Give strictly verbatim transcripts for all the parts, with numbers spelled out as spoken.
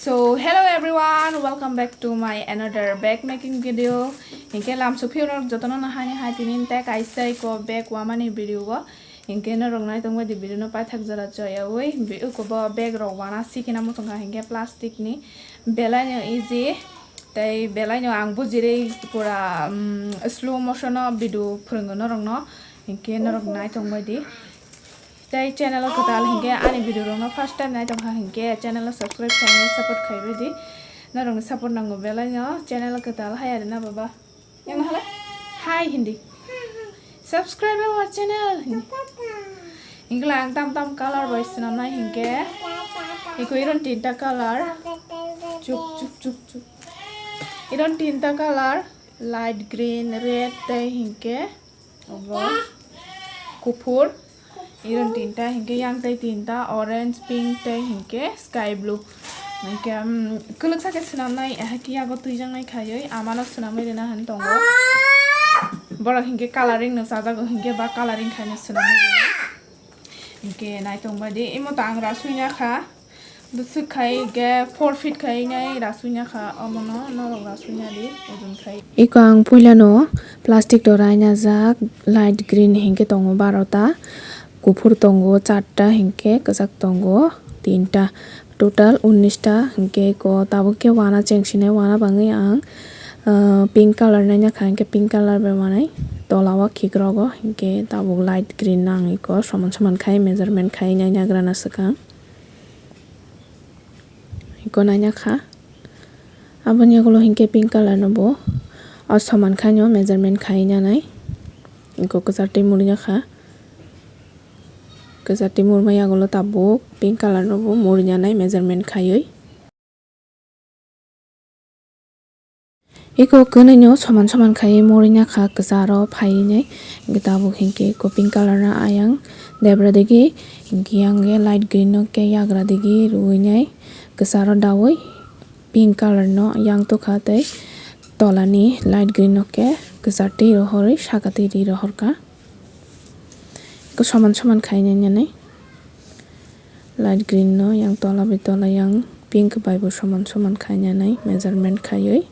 So, hello everyone, welcome back to my another bag making video. Hinkhe lamsok phiyok rok jotono no hani hai tini tei kaisa iko bag wamani video o. Hinkhe norok nai tongbai di video no paithak jora choyawi. Bi-, iko bo bag rok wana sikina muchungkha hinkhe plastic ni belai no easy. Tei belai no ang bujirwi pura, um, slow motion o video phwrwngo norok no. Hinkhe norok nai tongbai di. Tei channel o kwtal hinkhe ani video rok no first time nai tongkha hinkhe channel o subscribe khainai support khaibai di. Norok ni support nango belai no channel o kwtal hai ari na baba. Yang na hala? Hi hindi. Subscribe our channel hindi. Hinkhe ang tam tam color bai swnamnai hinkhe. Iko iron tinta color. Chuk chuk chuk chuk. Iron tinta color. Light green, red tei hinkhe. Obo kuphur. Iron tinta hinkhe yang tei tinta orange, pink tei hinkhe sky blue. Hinkhe, um, kwlwksa khe swnamnai, ahai khe yago twijaknai khaiwi amano swnamwi rwna hwn tongo. Borok hinkhe coloring no chajago hinkhe ba coloring khaino swnamwi rwnai. Hinkhe nai tongbai di, imo to ang rasui ya kha. Bwswk khai hinkhe four feet khai nai rasui ya kha, omono norok rasui ya di, ojon khai. Iko ang puilano plastic dora ainajak, light green hinkhe tongo barota, kuphur tongo charta, hinkhe kwchak tongo tinta, total unnish ta. Hinkhe iko tabuk khe wana chengsinai, wana bangwi ang, ah, pink color naina kha, hinkhe pink color bai manai tola o khikrok o, hinkhe tabuk light green no ang iko soman soman khai measurement khai naina grana swkang. Iko naina kha. Aboni ulo hinkhe pink color no bo o soman khaino measurement khai nanai. Iko kwchar twi muri ya kha. Kwchar twi murma yagulo tabuk pink color no bo muri nanai measurement khaiwi. Iko kwnwi no soman soman khai muri ya kha kwcharo phaiwi nai. Hinkhe tabuk hinkhe iko pink color no ayang debra digi, hinkhe yang light green no khe yagra digi rwui nai kwcharo daui. Pink color no yang tokha tei tolani light green no khe kwchar twi rohorwi saka twi ri rohorkha. Iko soman soman khainai nani light green no yang tola bai tola yang pink bai bo soman soman khainani measurement khaiwi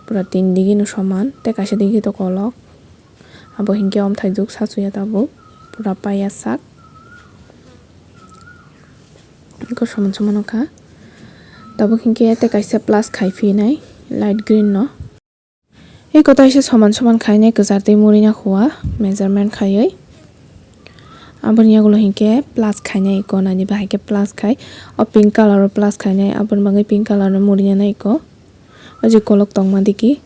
pura tin digi no soman tei kaisa digi to kolok. Abo hinkhe omthai juk sachuya tabuk pura paiya sak. Eko soman soman wngkha. Tabuk hinkhe tei kaisa plus khai phinai light green no. Eko taisa soman soman khainai kwchar tei muri ya khua measurement khaiwi. Aboni yagulo hinkhe plus khainai eko nani bahai khe plus khai. O pink color o plus khainai aboni bagwi pink color no muri ya nai eko. O je kolok tongma digi.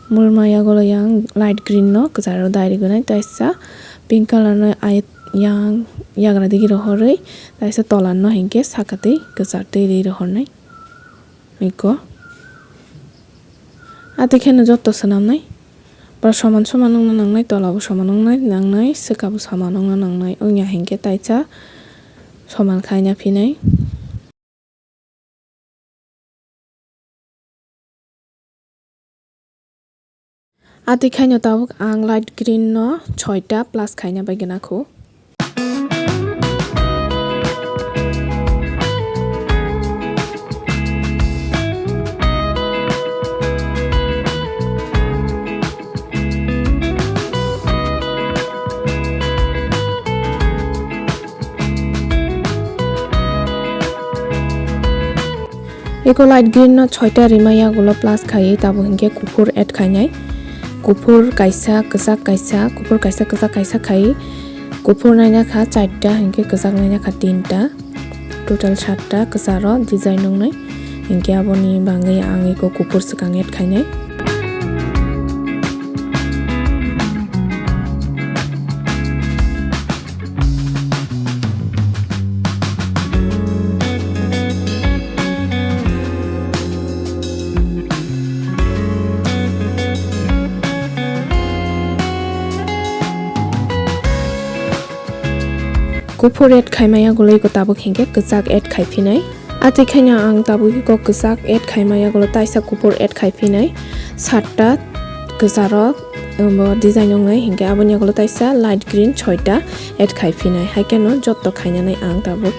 Murma yagulo yang light green no kwcharo dai rigunai taisa pink color no ayat yang yagra digi rohorwi taisa tola no hinkhe saka twi kwchar twi ri rohornai. Iko. Ati kheno jotto swnamnai. Pura soman soman wngna nangnai, tola bo soman wngna nangnai, swka bo soman wngna nangnai. Wngya hinkhe taisa soman khaina phinai. Ati khaino tabuk ang light green no soita plus khaina bai gana kho. Eko light green no soita rima yagulo plus khaiwi tabuk hinkhe kuphur add khainai. Kuphur kaisa, kwchak kaisa, kuphur kaisa, kwchak kaisa khai. Kuphur naina kha charta, hinkhe kwchak naina kha tinta. Total satta kwcharo design wngnai. Hinkhe aboni bagwi ang eko kuphur swkang add khainai. Kuphur add khaima yagulo iko tabuk hinkhe kwchak add khai phinai. Atwi khaino ang tabuk iko kwchak add khaima yagulo taisa kuphur add khai phinai. Satta kwcharo, um, bo design wngnai hinkhe aboni yagulo taisa light green soita add khai phinai. Haikheno jotto khainanai ang tabuk.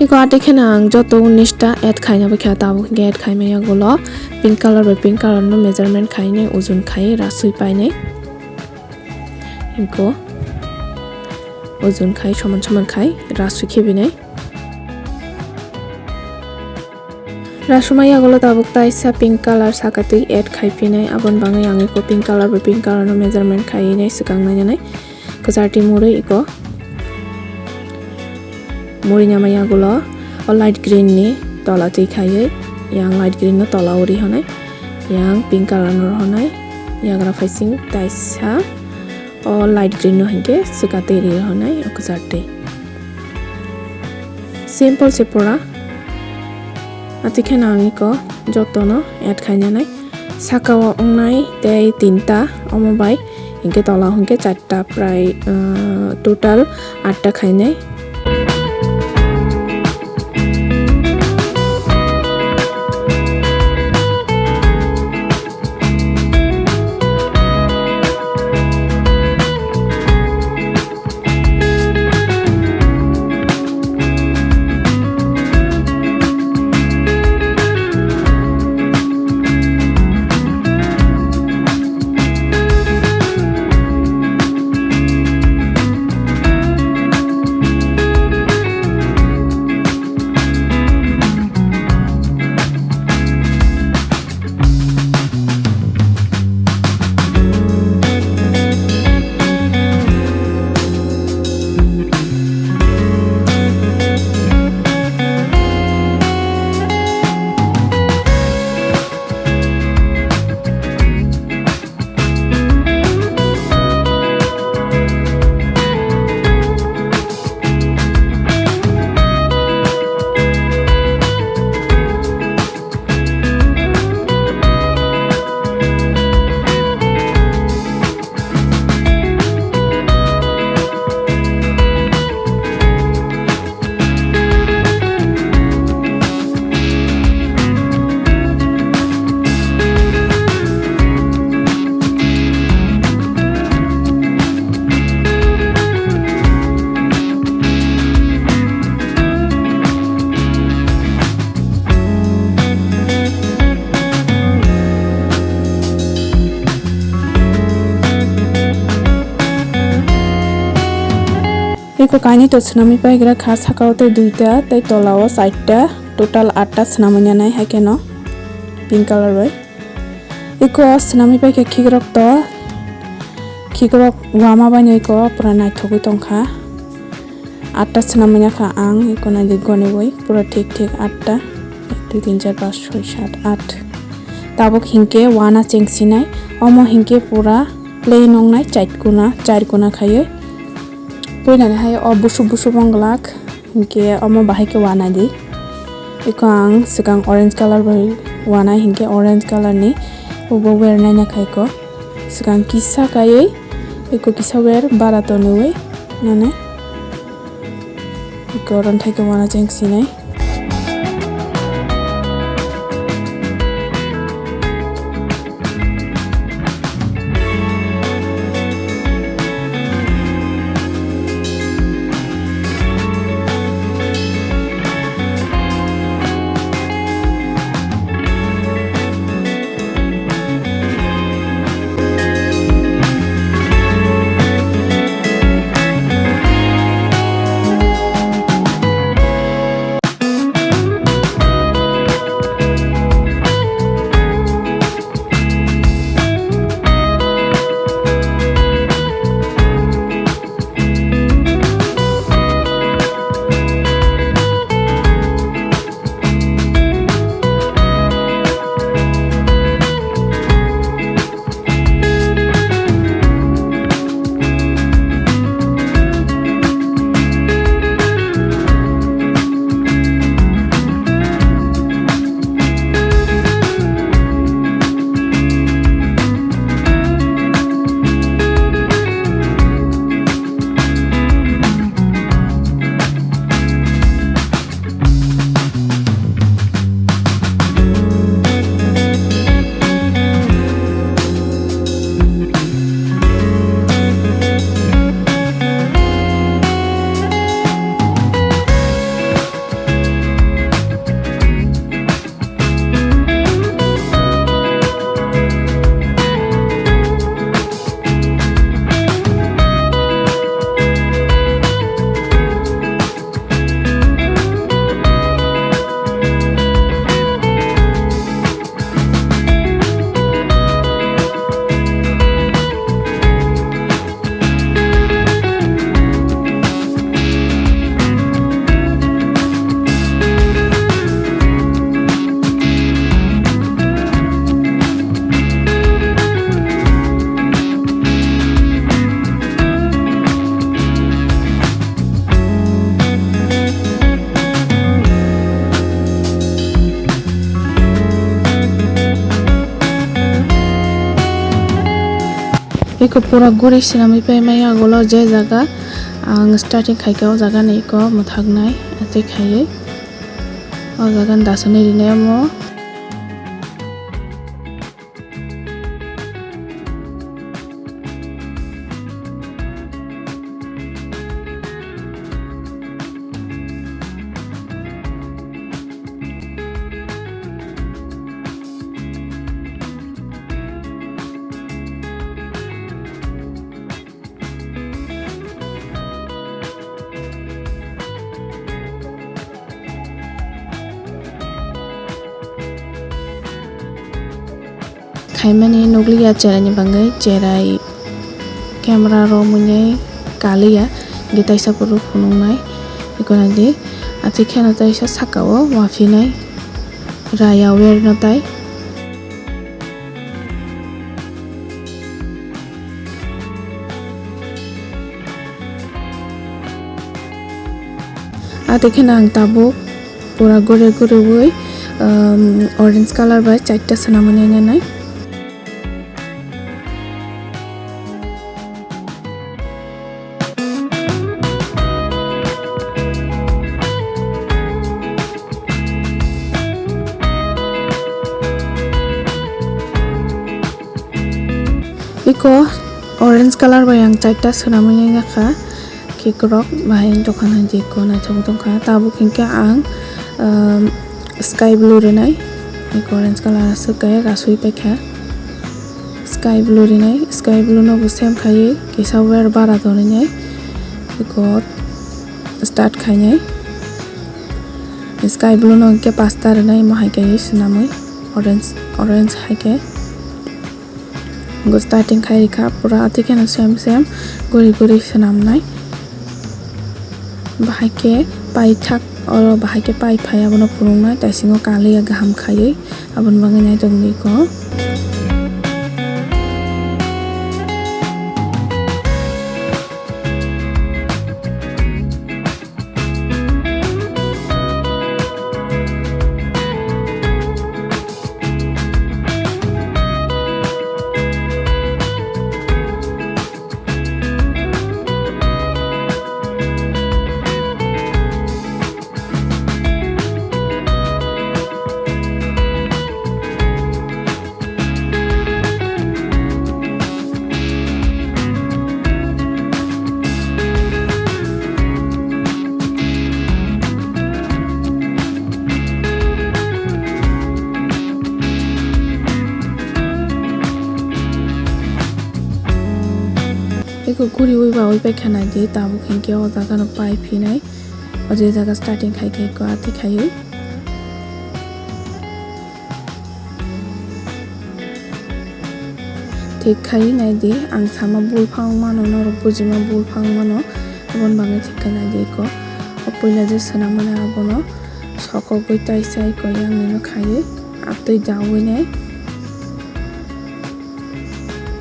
Iko ati kheno ang joto unis ta add khaina bwkha tabuk hwnkhe add khaimaya ulo pink color bai pink color no measurement khainai ujun khai rasui painai. Iko ujun khai soman soman khai rasui khebinai. Rasuma yagulo tabuk taisa pink color sakatwi add khai phinai, aboni bagwi ang iko pink color bai pink color no measurement khai nai swkang nainanai. Kwchar twi murwi iko murwi nama yagulo o light green ni tola twi khaiwi yang light green no tola o ri honai, yang pink color no ri honai, yagra phaising taisa. O light green no hinkhe swkatwi ri honai o kwchar twi. Simple se pura. Ati kheno ang iko joto no add khainanai. Saka o wngnai tei tinta omo bai hinkhe tola o hinkhe charta prai, uh, total atta khainai. Eko kainwi to swnamwi paigra kha, sakao tei duita tei tolao charta, total atta swnamwi nanai hai kheno pink color bai. Eko swnamwi paikha khikrok to, khikrok wama baino eko pura naithogwi tongkha. Atta swnamwi nakha ang, eko naidi goniwi pura thik thik atta, dui tin char panch choi sat aat. Tabuk hinkhe wana chengsinai, omo hinkhe pura plain wngnai, chait kuna, char kuna khaiwi. Puilani hai o busuk busuk wng glak, hinkhe omo bahai khe wanadi. Eko ang swkang orange color bai wanai, hinkhe orange color ni ubo wer naina khai ko. Swkang kisa kaiwi, eko kisa wer bara tonwi nane. Eko ronthai khe wana chengsinai. Eko pura guri swnamwi paimaya ulo je jaga ang starting khaikha o jaga ni eko mwthaknai tei khaiwi o jaga ni dasonwi rinai omo. Khaimani nukliya cherai ni bagwi, cherai camera romwi nai kaliya, hwnkhe taisa phuru phunuknai. Eko naidi, achi kheno taisa saka o waphinai raya wer no tai. Ate kheno ang tabuk pura gure gurui, um, orange colour bai charta swnamwi nainai. Eko orange colour bai ang charta swnamwi nainakha, khe kwrwk bahai dokan hai je eko naithok tongkha. Tabuk hinkhe ang, um, sky blue rinai, eko orange colour aswk khe rasui paikha. Sky blue rinai, sky blue no bo same khaiwi kisa wer bara tonwi nai eko start khainai. Sky blue no hinkhe pasta rinai, omo hai khe swnamwi orange, orange hai khe. Bo starting khai rikha, pura ati kheno same same guri guri swnamnai. Bahai khe paithak, oro bahai khe pai phai abono phunuknai, taisingo kaliya kaham khaiwi, aboni bagwi naitokni eko. Eko guriwi bawi paikha naidi, tabuk hinkhe o jaga no pai phinai, o je jaga starting khai khe eko ati khaiwi. Thik khai naidi, ang sama bul phang mano, norok bujima bul phang mano, aboni bagwi thik khai naidi eko. O puila je swnam mani abono sokogwi taisa eko yang nino khaiwi, atwi dawi nai.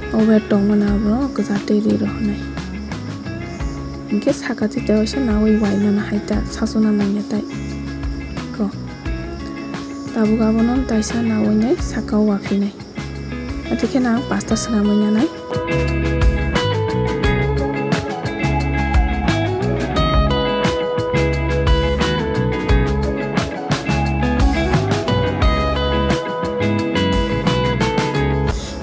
O wer tongmani abono kwchar twi ri rohornai. Hinkhe saka twi tei waisa nawi wai mano hai ta sachuna nangya tai. Ko. Tabuk abono taisa nawi nai saka o waphinai. Ati kheno ang pasta swnamwi nanai.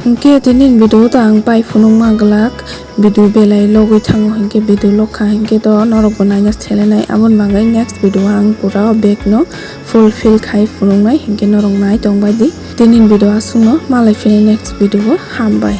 Hinkhe tini video ta ang pai phunukma glak, video belai logwi thango hinkhe video lokha hinkhe to norokbo naina selenai, aboni bagwi next video ang pura bag no fulfill khai phunuknai hinkhe norok nai tongbai di. Tini video aswkno, malai phini next video o, hambai.